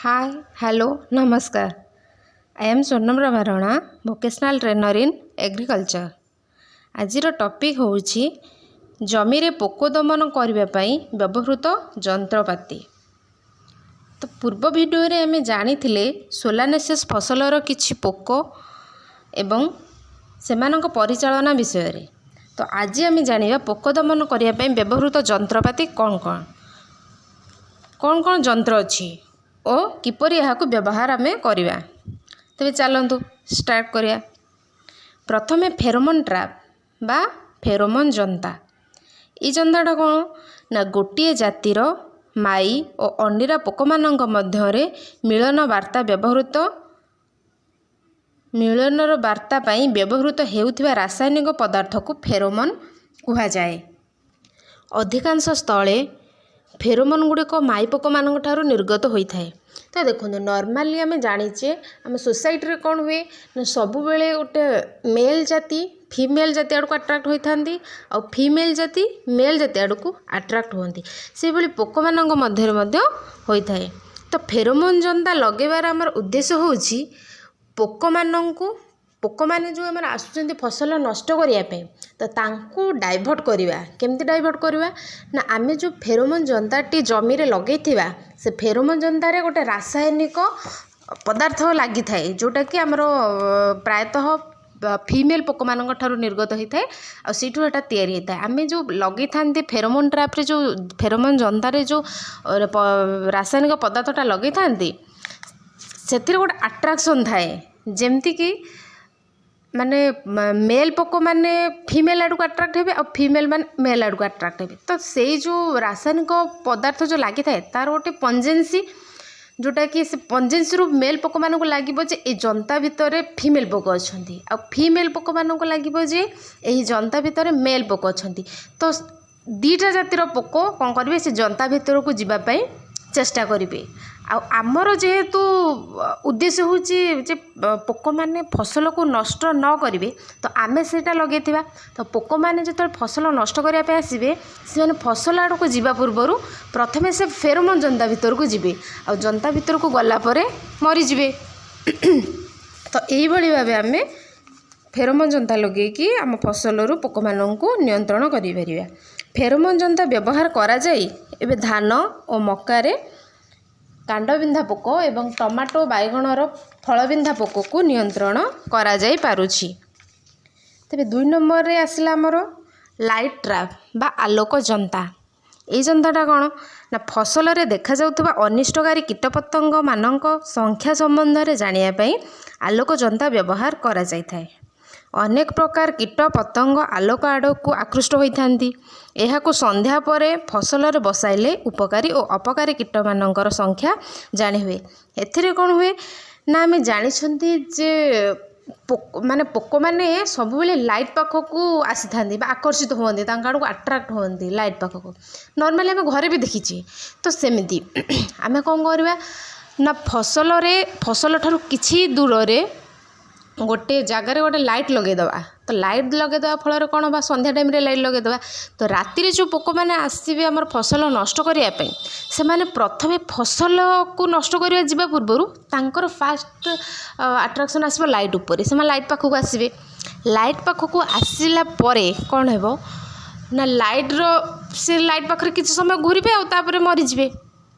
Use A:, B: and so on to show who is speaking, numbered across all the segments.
A: ହାଏ, hello, ନମସ୍କାର। I am Swarnaprabha Rana, vocational trainer in agriculture. ଆଜିର topic ହେଉଛି ଜମିରେ ପୋକ ଦମନ କରିବା ପାଇଁ ବ୍ୟବହୃତ ଯନ୍ତ୍ରପାତି। ତ ପୂର୍ବ ଭିଡ଼ିଓରେ ଆମେ ଜାଣିଥିଲେ ସୋଲାନେସିୟସ୍ ଫସଲର କିଛି ପୋକ ଏବଂ ସେମାନଙ୍କ ପରିଚାଳନା ବିଷୟରେ। ତ ଆଜି ଆମେ ଜାଣିବା ପୋକ ଦମନ କରିବା ପାଇଁ ବ୍ୟବହୃତ ଯନ୍ତ୍ରପାତି କ'ଣ କ'ଣ, କ'ଣ କ'ଣ ଯନ୍ତ୍ର ଅଛି ଓ କିପରି ଏହାକୁ ବ୍ୟବହାର ଆମେ କରିବା। ତେବେ ଚାଲନ୍ତୁ ଷ୍ଟାର୍ଟ କରିବା। ପ୍ରଥମେ ଫେରୋମନ୍ ଟ୍ରାପ୍ ବା ଫେରୋମନ୍ ଜନ୍ତା। ଏଇ ଜନ୍ତାଟା କ'ଣ ନା ଗୋଟିଏ ଜାତିର ମାଇ ଓ ଅଣ୍ଡିରା ପୋକମାନଙ୍କ ମଧ୍ୟରେ ମିଳନର ବାର୍ତ୍ତା ପାଇଁ ବ୍ୟବହୃତ ହେଉଥିବା ରାସାୟନିକ ପଦାର୍ଥକୁ ଫେରୋମନ୍ କୁହାଯାଏ। ଅଧିକାଂଶ ସ୍ଥଳେ ଫେରୋମନ୍ ଗୁଡ଼ିକ ମାଇ ପୋକମାନଙ୍କ ଠାରୁ ନିର୍ଗତ ହୋଇଥାଏ। ତ ଦେଖନ୍ତୁ, ନର୍ମାଲି ଆମେ ଜାଣିଛେ, ଆମ ସୋସାଇଟିରେ କ'ଣ ହୁଏ ନା ସବୁବେଳେ ଗୋଟେ ମେଲ୍ ଜାତି ଫିମେଲ୍ ଜାତି ଆଡ଼କୁ ଆଟ୍ରାକ୍ଟ ହୋଇଥାନ୍ତି ଆଉ ଫିମେଲ୍ ଜାତି ମେଲ୍ ଜାତି ଆଡ଼କୁ ଆଟ୍ରାକ୍ଟ ହୁଅନ୍ତି। ସେହିଭଳି ପୋକମାନଙ୍କ ମଧ୍ୟରେ ମଧ୍ୟ ହୋଇଥାଏ। ତ ଫେରୋମୋନ୍ ଜନ୍ତା ଲଗାଇବାର ଆମର ଉଦ୍ଦେଶ୍ୟ ହେଉଛି ପୋକମାନେ ଯେଉଁ ଆମର ଆସୁଛନ୍ତି ଫସଲ ନଷ୍ଟ କରିବା ପାଇଁ, ତ ତାଙ୍କୁ ଡାଇଭର୍ଟ କରିବା। କେମିତି ଡାଇଭର୍ଟ କରିବା ନା ଆମେ ଯେଉଁ ଫେରୋମୋନ୍ ଜନ୍ତାଟି ଜମିରେ ଲଗାଇଥିବା, ସେ ଫେରୋମୋନ୍ ଜନ୍ତାରେ ଗୋଟେ ରାସାୟନିକ ପଦାର୍ଥ ଲାଗିଥାଏ, ଯେଉଁଟାକି ଆମର ପ୍ରାୟତଃ ଫିମେଲ୍ ପୋକମାନଙ୍କ ଠାରୁ ନିର୍ଗତ ହୋଇଥାଏ ଆଉ ସେଇଠୁ ଏଇଟା ତିଆରି ହୋଇଥାଏ। ଆମେ ଯେଉଁ ଲଗେଇଥାନ୍ତି ଫେରୋମୋନ୍ ଟ୍ରାପ୍ରେ, ଯେଉଁ ଫେରୋମୋନ୍ ଜନ୍ତାରେ ଯେଉଁ ରାସାୟନିକ ପଦାର୍ଥଟା ଲଗେଇଥାନ୍ତି, ସେଥିରେ ଗୋଟେ ଆଟ୍ରାକ୍ସନ୍ ଥାଏ, ଯେମିତିକି ମାନେ ମେଲ୍ ପୋକମାନେ ଫିମେଲ୍ ଆଡ଼କୁ ଆଟ୍ରାକ୍ଟ ହେବେ ଆଉ ଫିମେଲ୍ ମାନେ ମେଲ୍ ଆଡ଼କୁ ଆଟ୍ରାକ୍ଟ ହେବେ। ତ ସେଇ ଯେଉଁ ରାସାୟନିକ ପଦାର୍ଥ ଯେଉଁ ଲାଗିଥାଏ, ତା'ର ଗୋଟେ ପଞ୍ଜେନ୍ସି, ଯେଉଁଟାକି ସେ ପଞ୍ଜେନ୍ସିରୁ ମେଲ୍ ପୋକମାନଙ୍କୁ ଲାଗିବ ଯେ ଏଇ ଜନ୍ତା ଭିତରେ ଫିମେଲ୍ ପୋକ ଅଛନ୍ତି ଆଉ ଫିମେଲ୍ ପୋକମାନଙ୍କୁ ଲାଗିବ ଯେ ଏହି ଜନ୍ତା ଭିତରେ ମେଲ୍ ପୋକ ଅଛନ୍ତି। ତ ଦୁଇଟା ଜାତିର ପୋକ କ'ଣ କରିବେ? ସେ ଜନ୍ତା ଭିତରକୁ ଯିବା ପାଇଁ ଚେଷ୍ଟା କରିବେ। ଆଉ ଆମର ଯେହେତୁ ଉଦ୍ଦେଶ୍ୟ ହେଉଛି ଯେ ପୋକମାନେ ଫସଲକୁ ନଷ୍ଟ ନ କରିବେ, ତ ଆମେ ସେଇଟା ଲଗାଇଥିବା। ତ ପୋକମାନେ ଯେତେବେଳେ ଫସଲ ନଷ୍ଟ କରିବା ପାଇଁ ଆସିବେ, ସେମାନେ ଫସଲ ଆଡ଼କୁ ଯିବା ପୂର୍ବରୁ ପ୍ରଥମେ ସେ ଫେରୋମୋନ୍ ଜନ୍ତା ଭିତରକୁ ଯିବେ ଆଉ ଜନ୍ତା ଭିତରକୁ ଗଲା ପରେ ମରିଯିବେ। ତ ଏଇଭଳି ଭାବେ ଆମେ ଫେରୋମୋନ୍ ଜନ୍ତା ଲଗେଇକି ଆମ ଫସଲରୁ ପୋକମାନଙ୍କୁ ନିୟନ୍ତ୍ରଣ କରିପାରିବା। ଫେରୋମୋନ୍ ଜନ୍ତା ବ୍ୟବହାର କରାଯାଇ ଏବେ ଧାନ ଓ ମକାରେ କାଣ୍ଡବିନ୍ଧା ପୋକ ଏବଂ ଟମାଟୋ, ବାଇଗଣର ଫଳବିନ୍ଧା ପୋକକୁ ନିୟନ୍ତ୍ରଣ କରାଯାଇପାରୁଛି। ତେବେ 2 ନମ୍ବରରେ ଆସିଲା ଆମର ଲାଇଟ୍ ଟ୍ରାପ୍ ବା ଆଲୋକ ଜନ୍ତା। ଏଇ ଜନ୍ତାଟା କ'ଣ ନା ଫସଲରେ ଦେଖାଯାଉଥିବା ଅନିଷ୍ଟକାରୀ କୀଟପତଙ୍ଗମାନଙ୍କ ସଂଖ୍ୟା ସମ୍ବନ୍ଧରେ ଜାଣିବା ପାଇଁ ଆଲୋକ ଜନ୍ତା ବ୍ୟବହାର କରାଯାଇଥାଏ। ଅନେକ ପ୍ରକାର କୀଟ ପତଙ୍ଗ ଆଲୋକ ଆଡ଼କୁ ଆକୃଷ୍ଟ ହୋଇଥାନ୍ତି। ଏହାକୁ ସନ୍ଧ୍ୟା ପରେ ଫସଲରେ ବସାଇଲେ ଉପକାରୀ ଓ ଅପକାରୀ କୀଟମାନଙ୍କର ସଂଖ୍ୟା ଜାଣି ହୁଏ। ଏଥିରେ କ'ଣ ହୁଏ ନା ଆମେ ଜାଣିଛନ୍ତି ଯେ ପୋକମାନେ ସବୁବେଳେ ଲାଇଟ୍ ପାଖକୁ ଆସିଥାନ୍ତି ବା ଆକର୍ଷିତ ହୁଅନ୍ତି, ତାଙ୍କ ଆଡ଼କୁ ଆଟ୍ରାକ୍ଟ ହୁଅନ୍ତି ଲାଇଟ୍ ପାଖକୁ। ନର୍ମାଲି ଆମେ ଘରେ ବି ଦେଖିଛେ। ତ ସେମିତି ଆମେ କ'ଣ କରିବା ନା ଫସଲ ଠାରୁ କିଛି ଦୂରରେ ଗୋଟେ ଜାଗାରେ ଗୋଟେ ଲାଇଟ୍ ଲଗାଇଦେବା। ତ ଲାଇଟ୍ ଲଗାଇଦେବା ଫଳରେ କ'ଣ ହେବ? ସନ୍ଧ୍ୟା ଟାଇମ୍ରେ ଲାଇଟ୍ ଲଗାଇଦେବା, ତ ରାତିରେ ଯେଉଁ ପୋକମାନେ ଆସିବେ ଆମର ଫସଲ ନଷ୍ଟ କରିବା ପାଇଁ, ସେମାନେ ପ୍ରଥମେ ଫସଲକୁ ନଷ୍ଟ କରିବା ଯିବା ପୂର୍ବରୁ ତାଙ୍କର ଫାଷ୍ଟ ଆଟ୍ରାକ୍ସନ୍ ଆସିବ ଲାଇଟ୍ ଉପରେ। ସେମାନେ ଲାଇଟ୍ ପାଖକୁ ଆସିବେ। ଲାଇଟ୍ ପାଖକୁ ଆସିଲା ପରେ କ'ଣ ହେବ ନା ସେ ଲାଇଟ୍ ପାଖରେ କିଛି ସମୟ ଘୂରିବେ ଆଉ ତାପରେ ମରିଯିବେ।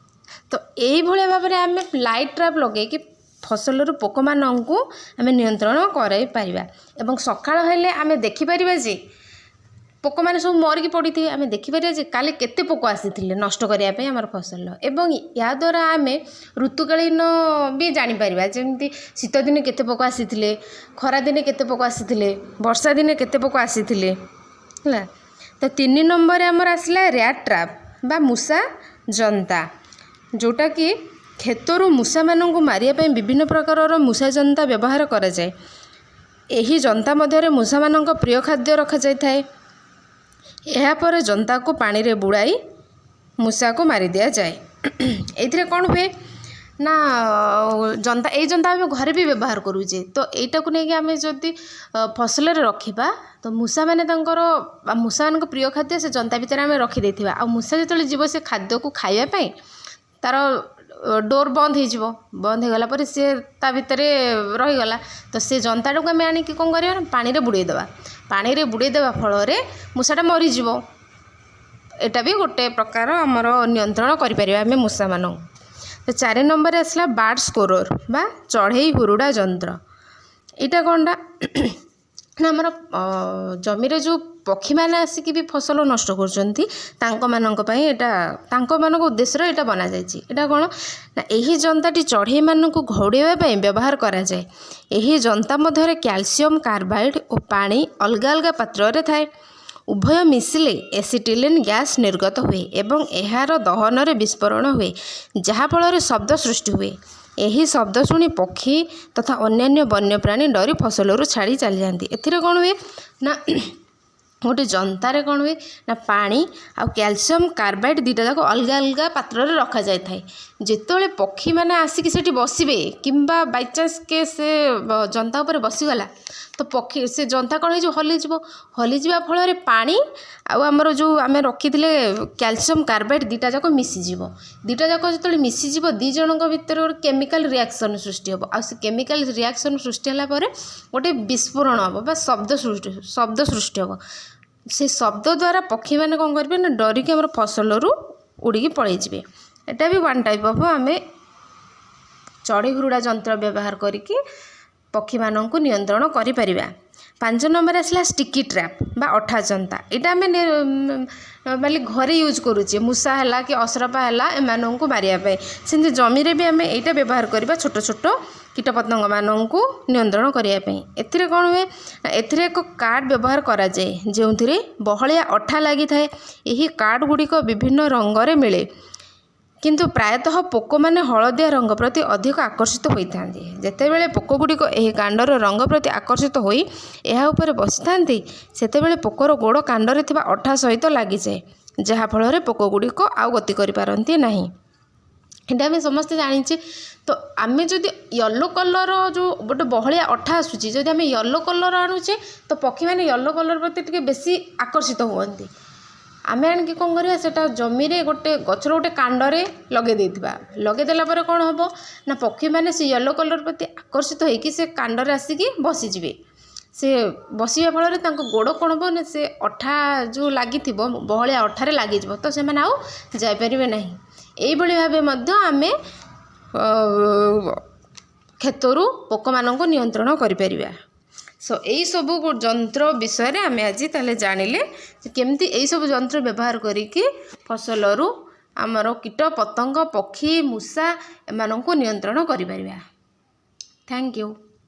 A: ତ ଏଇଭଳିଆ ଭାବରେ ଆମେ ଲାଇଟ୍ ଟ୍ରାପ୍ ଲଗାଇକି ଫସଲରୁ ପୋକମାନଙ୍କୁ ଆମେ ନିୟନ୍ତ୍ରଣ କରାଇ ପାରିବା ଏବଂ ସକାଳ ହେଲେ ଆମେ ଦେଖିପାରିବା ଯେ ପୋକମାନେ ସବୁ ମରିକି ପଡ଼ିଥିବେ। ଆମେ ଦେଖିପାରିବା ଯେ କାଲି କେତେ ପୋକ ଆସିଥିଲେ ନଷ୍ଟ କରିବା ପାଇଁ ଆମର ଫସଲ। ଏବଂ ଏହାଦ୍ୱାରା ଆମେ ଋତୁକାଳୀନ ବି ଜାଣିପାରିବା, ଯେମିତି ଶୀତ ଦିନେ କେତେ ପୋକ ଆସିଥିଲେ, ଖରାଦିନେ କେତେ ପୋକ ଆସିଥିଲେ, ବର୍ଷା ଦିନେ କେତେ ପୋକ ଆସିଥିଲେ, ହେଲା। ତ 3 ନମ୍ବରରେ ଆମର ଆସିଲା ର୍ୟାଟ୍ ଟ୍ରାପ୍ ବା ମୂଷା ଜନ୍ତା, ଯେଉଁଟାକି କ୍ଷେତରୁ ମୂଷାମାନଙ୍କୁ ମାରିବା ପାଇଁ ବିଭିନ୍ନ ପ୍ରକାରର ମୂଷା ଜନ୍ତା ବ୍ୟବହାର କରାଯାଏ। ଏହି ଜନ୍ତା ମଧ୍ୟରେ ମୂଷାମାନଙ୍କ ପ୍ରିୟ ଖାଦ୍ୟ ରଖାଯାଇଥାଏ। ଏହାପରେ ଜନ୍ତାକୁ ପାଣିରେ ବୁଡ଼ାଇ ମୂଷାକୁ ମାରି ଦିଆଯାଏ। ଏଇଥିରେ କ'ଣ ହୁଏ ନା ଏଇ ଜନ୍ତା ଆମେ ଘରେ ବି ବ୍ୟବହାର କରୁଛେ। ତ ଏଇଟାକୁ ନେଇକି ଆମେ ଯଦି ଫସଲରେ ରଖିବା, ତ ମୂଷାମାନଙ୍କ ପ୍ରିୟ ଖାଦ୍ୟ ସେ ଜନ୍ତା ଭିତରେ ଆମେ ରଖିଦେଇଥିବା ଆଉ ମୂଷା ଯେତେବେଳେ ଯିବ ସେ ଖାଦ୍ୟକୁ ଖାଇବା ପାଇଁ, ତା'ର ଡୋର୍ ବନ୍ଦ ହେଇଯିବ। ବନ୍ଦ ହେଇଗଲା ପରେ ସିଏ ତା ଭିତରେ ରହିଗଲା। ତ ସେ ଜନ୍ତାଟାକୁ ଆମେ ଆଣିକି କ'ଣ କରିବା ନା ପାଣିରେ ବୁଡ଼େଇ ଦେବା। ପାଣିରେ ବୁଡ଼େଇ ଦେବା ଫଳରେ ମୂଷାଟା ମରିଯିବ। ଏଇଟା ବି ଗୋଟେ ପ୍ରକାର ଆମର ନିୟନ୍ତ୍ରଣ କରିପାରିବା ଆମେ ମୂଷାମାନଙ୍କୁ। ତ 4 ନମ୍ବରରେ ଆସିଲା ବାର୍ଡ଼ ସ୍କୋରର ବା ଚଢ଼େଇ ହୁରୁଡ଼ା ଯନ୍ତ୍ର। ଏଇଟା କ'ଣଟା ନା ଆମର ଜମିରେ ଯେଉଁ ପକ୍ଷୀମାନେ ଆସିକି ବି ଫସଲ ନଷ୍ଟ କରୁଛନ୍ତି, ତାଙ୍କମାନଙ୍କ ପାଇଁ ଏଇଟା, ତାଙ୍କମାନଙ୍କ ଉଦ୍ଦେଶ୍ୟରେ ଏଇଟା ବନାଯାଇଛି। ଏଇଟା କ'ଣ ନା ଏହି ଜନ୍ତାଟି ଚଢ଼େଇମାନଙ୍କୁ ଘଉଡ଼ାଇବା ପାଇଁ ବ୍ୟବହାର କରାଯାଏ। ଏହି ଜନ୍ତା ମଧ୍ୟରେ କ୍ୟାଲସିୟମ୍ କାର୍ବାଇଡ଼୍ ଓ ପାଣି ଅଲଗା ଅଲଗା ପାତ୍ରରେ ଥାଏ। ଉଭୟ ମିଶିଲେ ଏସିଟିଲିନ୍ ଗ୍ୟାସ୍ ନିର୍ଗତ ହୁଏ ଏବଂ ଏହାର ଦହନରେ ବିସ୍ଫୋରଣ ହୁଏ, ଯାହାଫଳରେ ଶବ୍ଦ ସୃଷ୍ଟି ହୁଏ। ଏହି ଶବ୍ଦ ଶୁଣି ପକ୍ଷୀ ତଥା ଅନ୍ୟାନ୍ୟ ବନ୍ୟପ୍ରାଣୀ ଡରି ଫସଲରୁ ଛାଡ଼ି ଚାଲିଯାଆନ୍ତି। ଏଥିରେ କ'ଣ ହୁଏ ନା ଗୋଟେ ଜନ୍ତାରେ କ'ଣ ହୁଏ ନା ପାଣି ଆଉ କ୍ୟାଲସିୟମ୍ କାର୍ବାଇଡ଼୍ ଦୁଇଟା ଯାକ ଅଲଗା ଅଲଗା ପାତ୍ରରେ ରଖାଯାଇଥାଏ। ଯେତେବେଳେ ପକ୍ଷୀମାନେ ଆସିକି ସେଠି ବସିବେ କିମ୍ବା ବାଇଚାନ୍ସ କେ ସେ ଜନ୍ତା ଉପରେ ବସିଗଲା, ତ ପକ୍ଷୀ ସେ ଜନ୍ତା କ'ଣ ହେଇଯିବ? ହଲିଯିବ। ହଲିଯିବା ଫଳରେ ପାଣି ଆଉ ଆମର ଯେଉଁ ଆମେ ରଖିଥିଲେ କ୍ୟାଲସିୟମ୍ କାର୍ବାଇଡ଼୍ ଦୁଇଟା ଯାକ ମିଶିଯିବ। ଦୁଇଟା ଯାକ ଯେତେବେଳେ ମିଶିଯିବ, ଦୁଇ ଜଣଙ୍କ ଭିତରେ ଗୋଟେ କେମିକାଲ୍ ରିଆକ୍ସନ୍ ସୃଷ୍ଟି ହେବ। ଆଉ ସେ କେମିକାଲ୍ ରିଆକ୍ସନ୍ ସୃଷ୍ଟି ହେଲା ପରେ ଗୋଟେ ବିସ୍ଫୋରଣ ହେବ ବା ଶବ୍ଦ ସୃଷ୍ଟି ହେବ। ସେ ଶବ୍ଦ ଦ୍ୱାରା ପକ୍ଷୀମାନେ କ'ଣ କରିବେ ନା ଡରିକି ଆମର ଫସଲରୁ ଉଡ଼ିକି ପଳେଇଯିବେ। ଏଇଟା ବି ୱାନ୍ ଟାଇପ୍ ଅଫ୍ ଆମେ ଚଢ଼େଇ ହୁରୁଡ଼ା ଯନ୍ତ୍ର ବ୍ୟବହାର କରିକି ପକ୍ଷୀମାନଙ୍କୁ ନିୟନ୍ତ୍ରଣ କରିପାରିବା। 5 ନମ୍ବର ଆସିଲା ଷ୍ଟିକି ଟ୍ରାପ୍ ବା ଅଠା ଜନ୍ତା। ଏଇଟା ଆମେ ମାନେ ଘରେ ୟୁଜ୍ କରୁଛେ, ମୂଷା ହେଲା କି ଅସରପା ହେଲା, ଏମାନଙ୍କୁ ମାରିବା ପାଇଁ। ସେମିତି ଜମିରେ ବି ଆମେ ଏଇଟା ବ୍ୟବହାର କରିବା ଛୋଟ ଛୋଟ କୀଟପତଙ୍ଗମାନଙ୍କୁ ନିୟନ୍ତ୍ରଣ କରିବା ପାଇଁ। ଏଥିରେ କ'ଣ ହୁଏ ନା ଏଥିରେ ଏକ କାର୍ଡ଼ ବ୍ୟବହାର କରାଯାଏ, ଯେଉଁଥିରେ ବହଳିଆ ଅଠା ଲାଗିଥାଏ। ଏହି କାର୍ଡ଼ ଗୁଡ଼ିକ ବିଭିନ୍ନ ରଙ୍ଗରେ ମିଳେ, କିନ୍ତୁ ପ୍ରାୟତଃ ପୋକମାନେ ହଳଦିଆ ରଙ୍ଗ ପ୍ରତି ଅଧିକ ଆକର୍ଷିତ ହୋଇଥାନ୍ତି। ଯେତେବେଳେ ପୋକଗୁଡ଼ିକ ଏହି କାଣ୍ଡର ରଙ୍ଗ ପ୍ରତି ଆକର୍ଷିତ ହୋଇ ଏହା ଉପରେ ବସିଥାନ୍ତି, ସେତେବେଳେ ପୋକର ଗୋଡ଼ କାଣ୍ଡରେ ଥିବା ଅଠା ସହିତ ଲାଗିଯାଏ, ଯାହାଫଳରେ ପୋକଗୁଡ଼ିକ ଆଉ ଗତି କରିପାରନ୍ତି ନାହିଁ। ଏଇଟା ଆମେ ସମସ୍ତେ ଜାଣିଛେ। ତ ଆମେ ଯଦି ୟେଲୋ କଲର୍, ଯେଉଁ ଗୋଟେ ବହଳିଆ ଅଠା ଆସୁଛି, ଯଦି ଆମେ ୟେଲୋ କଲର୍ ଆଣୁଛେ, ତ ପକ୍ଷୀମାନେ ୟେଲୋ କଲର୍ ପ୍ରତି ଟିକେ ବେଶୀ ଆକର୍ଷିତ ହୁଅନ୍ତି। ଆମେ ଆଣିକି କ'ଣ କରିବା? ସେଇଟା ଜମିରେ ଗୋଟେ ଗଛର ଗୋଟେ କାଣ୍ଡରେ ଲଗାଇ ଦେଇଥିବା। ଲଗାଇ ଦେଲା ପରେ କ'ଣ ହେବ ନା ପକ୍ଷୀମାନେ ସେ ୟେଲୋ କଲର୍ ପ୍ରତି ଆକର୍ଷିତ ହେଇକି ସେ କାଣ୍ଡରେ ଆସିକି ବସିଯିବେ। ସେ ବସିବା ଫଳରେ ତାଙ୍କ ଗୋଡ଼ କ'ଣ ହେବ ନା ସେ ଅଠା ଯେଉଁ ଲାଗିଥିବ, ବହଳିଆ ଅଠାରେ ଲାଗିଯିବ। ତ ସେମାନେ ଆଉ ଯାଇପାରିବେ ନାହିଁ। ଏଇଭଳି ଭାବେ ମଧ୍ୟ ଆମେ କ୍ଷେତରୁ ପୋକମାନଙ୍କୁ ନିୟନ୍ତ୍ରଣ କରିପାରିବା। ସୋ ଏଇସବୁ ଯନ୍ତ୍ର ବିଷୟରେ ଆମେ ଆଜି ତାହେଲେ ଜାଣିଲେ ଯେ କେମିତି ଏଇସବୁ ଯନ୍ତ୍ର ବ୍ୟବହାର କରିକି ଫସଲରୁ ଆମର କୀଟ ପତଙ୍ଗ, ପକ୍ଷୀ, ମୂଷା ଏମାନଙ୍କୁ ନିୟନ୍ତ୍ରଣ କରିପାରିବା। Thank you.